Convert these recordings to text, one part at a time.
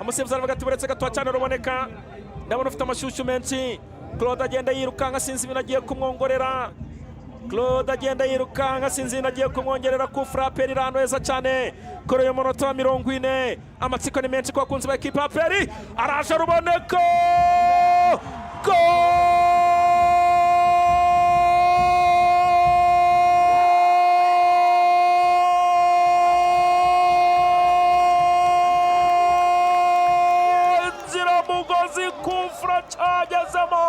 Umusifuzi aravuga ati buretse gato cyane Ruboneka, ndabona ufite amashyushyu menshi. Claude agenda yirukanka, sinzi ibintu agiye kumwongorera. Claude agenda yirukanka, sinzi ibintu agiye kumwongerera. Ku frappe iri ahantu heza cyane kuri uyu munota wa 40. Amatsiko ni menshi ku bakunzi ba ekipa APR. Araje Ruboneka, goal! Inziramugozi, kufra cyagezemo.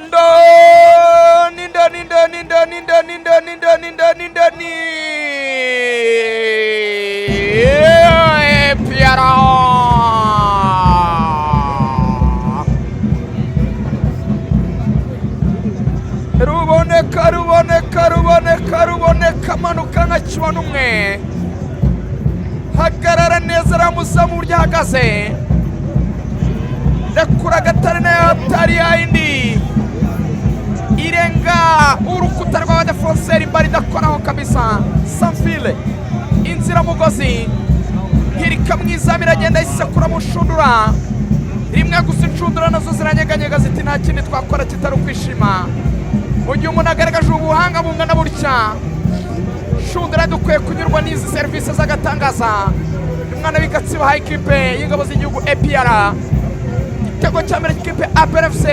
Ndani, ndani, ndani, ndani, ndani, ndani, ndani, ndani, ndani. APR. Ruboneka, Ruboneka, Ruboneka, Ruboneka, amanuka nka kibona umwe, hagarara neza, aramuzamu uburyo ahagaze, rekura agatare nayo atari yayindi irenga urukuta rw'abadefenseri, bari idakoraho kabisa, sanfile, inziramugozi, hirika mu izamu, iragenda isekura mu nshundura rimwe gusa. Inshundura nazo ziranyeganyega ziti nta kindi twakora kitari ukwishima. Mu gihe umuntu agaragaje ubuhanga bungana butya, shundura dukwiye kunyurwa n'izi serivisi z'agatangaza. Umwana w'Igatsibo ha ekipe y'ingabo z'igihugu APR, igitego cya mbere cy'ikipe APR FC,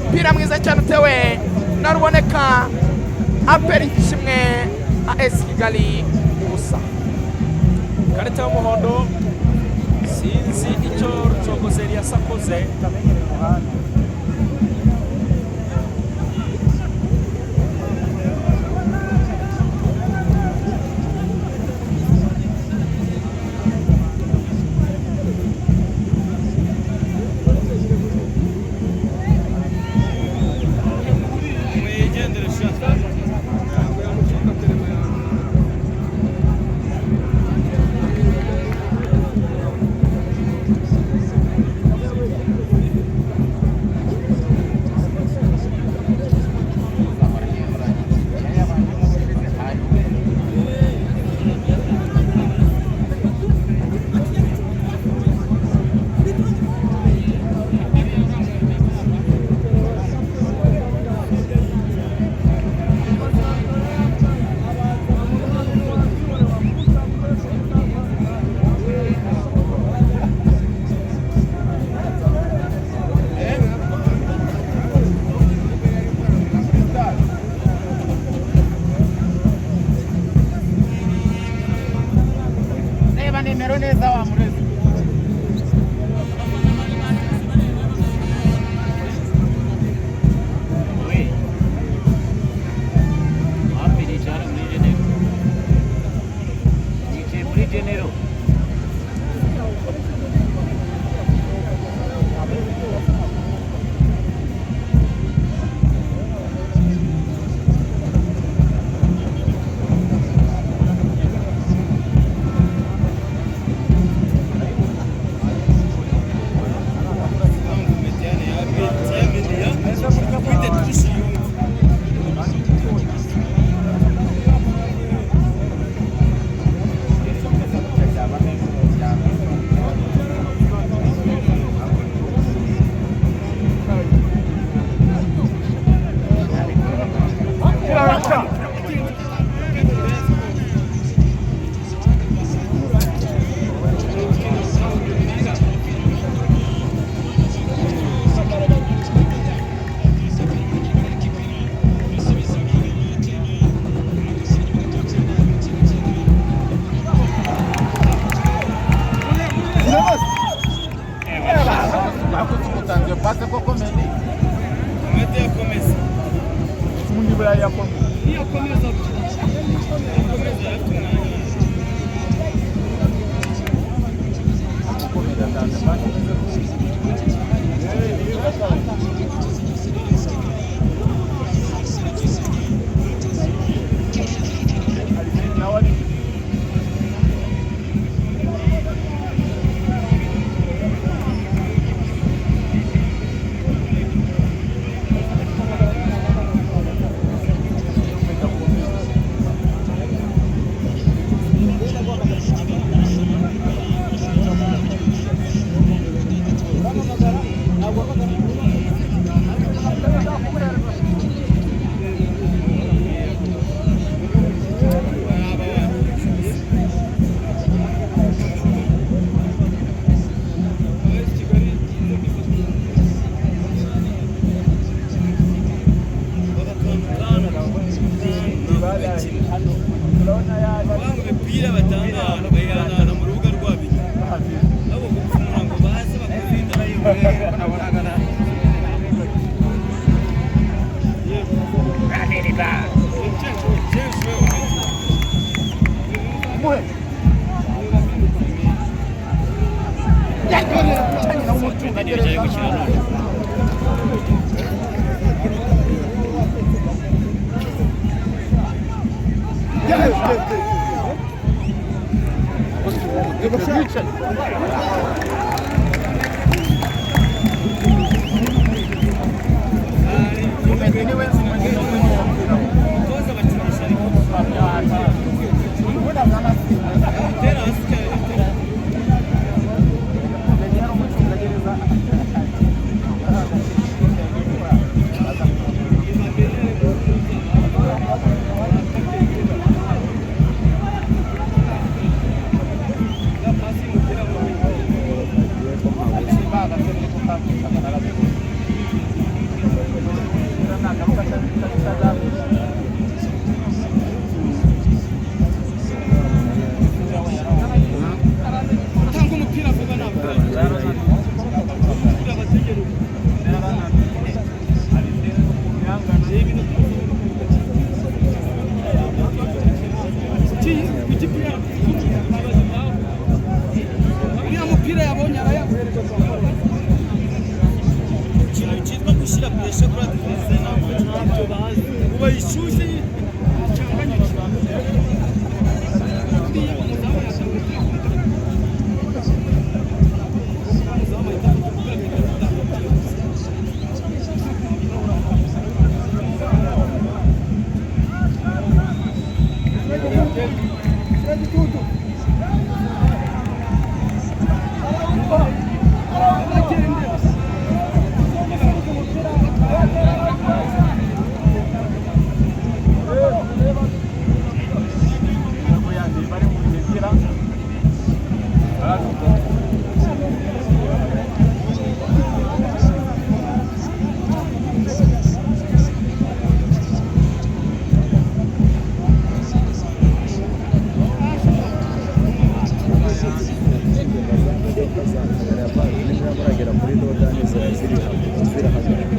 umupira mwiza cyane utewe na Ruboneka. APR 1, AS Kigali 0. Ikarita y'umuhondo, sinzi icyo Rucogozeri yasakoze. Reba nimero neza wa murezi. Hafi nicara muri genero. Nicaye muri genero. Pase koko Mendy. Ni ibyo ari gukina none. Muragera kuri dodani zirahagarara.